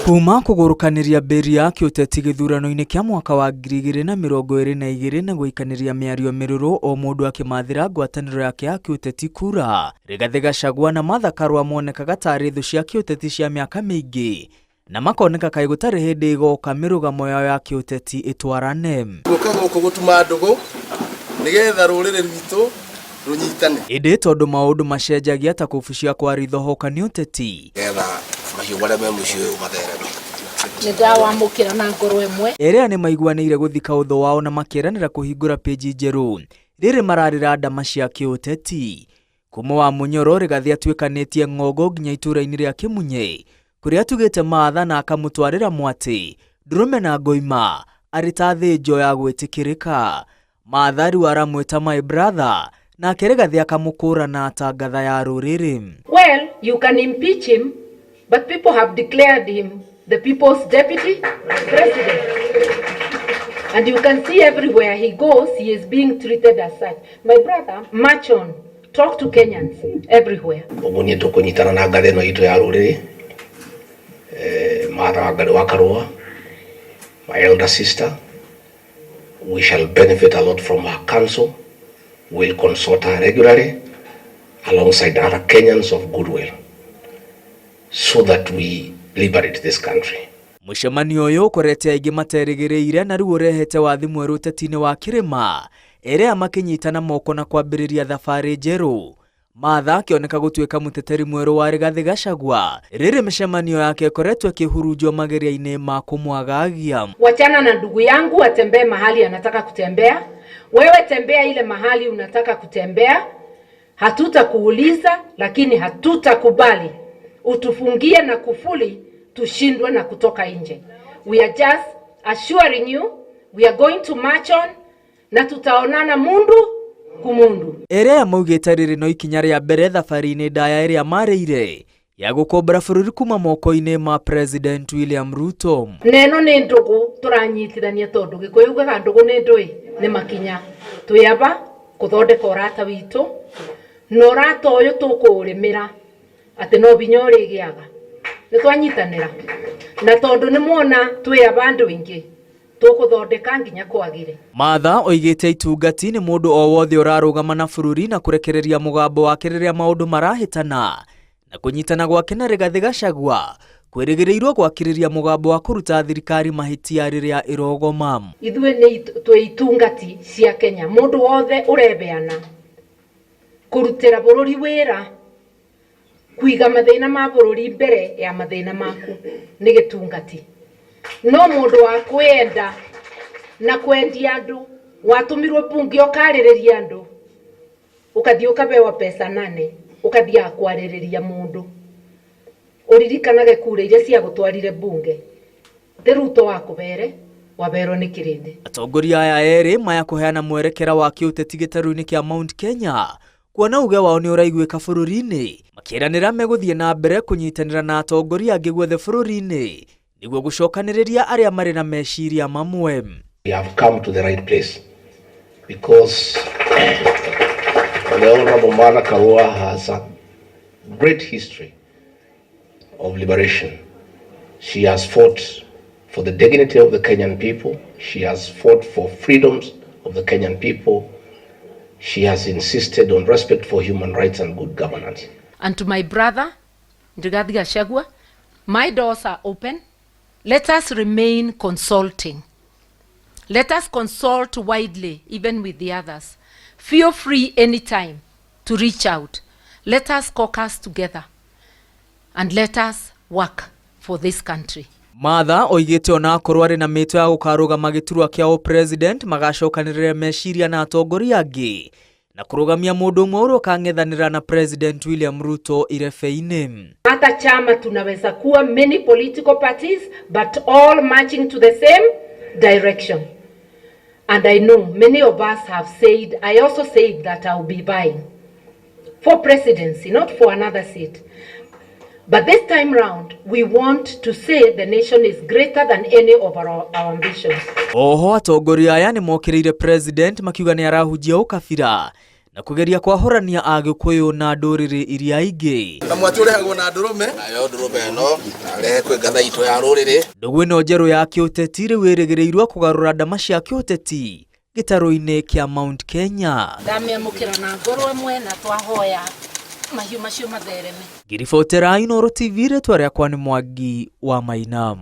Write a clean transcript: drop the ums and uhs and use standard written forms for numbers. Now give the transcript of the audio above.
Kuma kũgũrũkanĩria mbĩri ya kĩũteti gĩthurano-inĩ kĩa mwaka wa 2022 na gũikanĩria mĩario mĩrũrũ o mũndũ akĩmathĩra ngwatanĩro yake ya kĩũteti kura, Rigathĩ Gachagua na Martha Karua monekaga tarĩ thũ cia kĩũteti cia mĩaka mĩingĩ na makoneka kaĩ gũtarĩ hĩndĩ ĩgoka mĩrũgamo yao ya kĩũteti ĩtwarane. Gũka gũkũ gũtuma ndũgũ nĩgetha rũrĩrĩ rwitũ rũnyitane. Ĩndĩ tondũ maũndũ macenjagia ta kũbucia kwa ritho hoka nĩ ũteti, Nĩgetha mahiũ marĩa me mũciĩ ũyũ mathereme. Nĩ ndawamũkĩra na ngoro ĩmwe. Erĩ aya nĩmaiguanĩire gũthika ũthũ wao na makeranĩra kũhingũra pĩnji njerũ rĩrĩ mararĩra ndama cia kĩũteti. Kuma wa Munyoro Rigathĩ atuĩkanĩtie ng'ongo nginya itũra-inĩ rĩa Kĩmunye kũrĩa atugĩte Martha na akamũtwarĩra mwatĩ, ndũrũme na ngoima arĩ ta thĩnjo ya gwĩtĩkĩrĩka. Martha rĩu aramwĩta my brother nake Rigathĩ akamũkũrana ta ngatha ya rũrĩrĩ. Well, you can impeach him, but people have declared him the people's deputy president. And you can see everywhere he goes, he is being treated as such. My brother, march on. Talk to Kenyans everywhere. Ũguo niĩ tũkũnyitana na ngatha ĩno itũ ya rũrĩrĩ, Martha Wangari wa Karua, my elder sister. We shall benefit a lot from her counsel. We'll consult her regularly alongside other Kenyans of goodwill so that we liberate this country. Mũcemanio ũyũ ũkorete aingĩ materĩgĩrĩire na rĩu ũrehete wathi mwerũ ũteti-inĩ wa kĩrĩma, erĩ aya makĩnyitana moko na kwambĩrĩria thabarĩ njerũ. Martha akĩoneka gũtuĩka mũteteri mwerũ wa Rigathĩ Gachagua rĩrĩ mĩcemanio yake ĩkoretwo ĩkĩhurunjwo mageria-inĩ ma kũmwagagia. Wachana na ndugu yangu atembee mahali anataka kutembea. Wewe tembea ile mahali unataka kutembea. Hatutakuuliza, lakini hatutakubali utufungie na kufuli tushindwe na kutoka nje. We are just assuring you we are going to march on na tutaonana mundu kumundu. Erĩ aya maugĩte rĩrĩ no ikinya rĩa mbere thabarĩ-inĩ ndaya ĩrĩa marĩire ya gũkombora bũrũri kuma moko-inĩ ma President William Ruto. Neno nĩ ndũgũ tũranyitithania tondũ Gĩkũyũ ugaga ndũgũ nĩ ndũĩ nĩ makinya. Twĩaba kũthondeka ũrata witũ na ũrata ũyũ tũkũũrĩmĩra atĩ no binya ũrĩgĩaga. Nĩ twanyitanĩra na tondũ nĩ mwona twĩ aba andũ aingĩ tũkũthondeka nginya kwagĩre. Martha oigĩte itungati nĩ mũndũ o wothe ũrarũgama na bũrũri na kũrekereria mũgambo wake rĩrĩa maũndũ marahĩtana na kũnyitana gwake na Rigathĩ Gachagua kwĩrĩgĩrĩirwo gwakĩrĩria mũgambo wa kũruta thirikari mahĩtia rĩrĩa ĩrogoma. Ithuĩ nĩ twĩ itungati cia Kenya, mũndũ wothe ũrebeana kũrutĩra bũrũri wĩra kũiga mathĩna ma bũrũri mbere ya mathĩna maku nĩ gĩtungati. No mũndũ wa kwĩenda na kwendia andũ watũmirwo bunge ũkarĩrĩria andũ ũkathiĩ ũkabewa pesa nane ũkathiaga kwarĩrĩria mũndũ ũririkanage kura iria ciagũtwarire bunge ti Ruto wakũbere waberwo nĩ kĩrĩndĩ. Atongoria aya erĩ maya kũheana mwerekera wa kĩũteti gĩtarũ-inĩ kĩa Mount Kenya kuona uge wao nĩ ũraiguĩka bũrũri-inĩ makĩranĩra megũthiĩ na mbere kũnyitanĩra na atongoria angĩ guothe bũrũri-inĩ nĩguo gũcokanĩrĩria arĩa marĩ na meciria mamwe. We have come to the right place because the Honorable Martha Karua has a great history of liberation. She has fought for the dignity of the Kenyan people. She has fought for freedoms of the Kenyan people. She has insisted on respect for human rights and good governance. And to my brother, Rigathi Gachagua, my doors are open. Let us remain consulting. Let us consult widely, even with the others. Feel free anytime to reach out. Let us caucus together and let us work for this country. Martha oigĩte ona akorwo arĩ na mĩto ya gũkarũgama gĩturwa kĩa ũpresident magacokanĩrĩra meciria na atongoria angĩ na kũrũgamia mũndũ ũmwe ũrĩa ũkang'ethanĩra na President William Ruto irebe-inĩ. Hata chama tunaweza kuwa many political parties but all marching to the same direction. And I know many of us have said, I also said that I'll be vying for presidency, not for another seat. But this time round, we want to say the nation is greater than any of our ambitions. Oho atongoria aya nĩ mokĩrĩire president makiuga nĩ arahunjia ũkabira na Na kũgeria kwahũrania Agĩkũyũ na ndũrĩrĩ iria ingĩ. Na mwatĩ ũrehagwo na ndũrũme. Nayo ndũrũme ĩno arehe kwĩ ngatha itũ ya rũrĩrĩ. Ndũgũ ĩno njerũ ya kĩũteti rĩu ĩrĩgĩrĩirwo kũgarũra ndama cia kĩũteti gĩtarũ-inĩ kĩa Mount Kenya. Ndamĩamũkĩra na ngoro ĩmwe na twahoya mahiũ macio mathereme. Ngĩribotera Inooro TV, rĩtwa rĩakwa nĩ Mwangi wa Maina.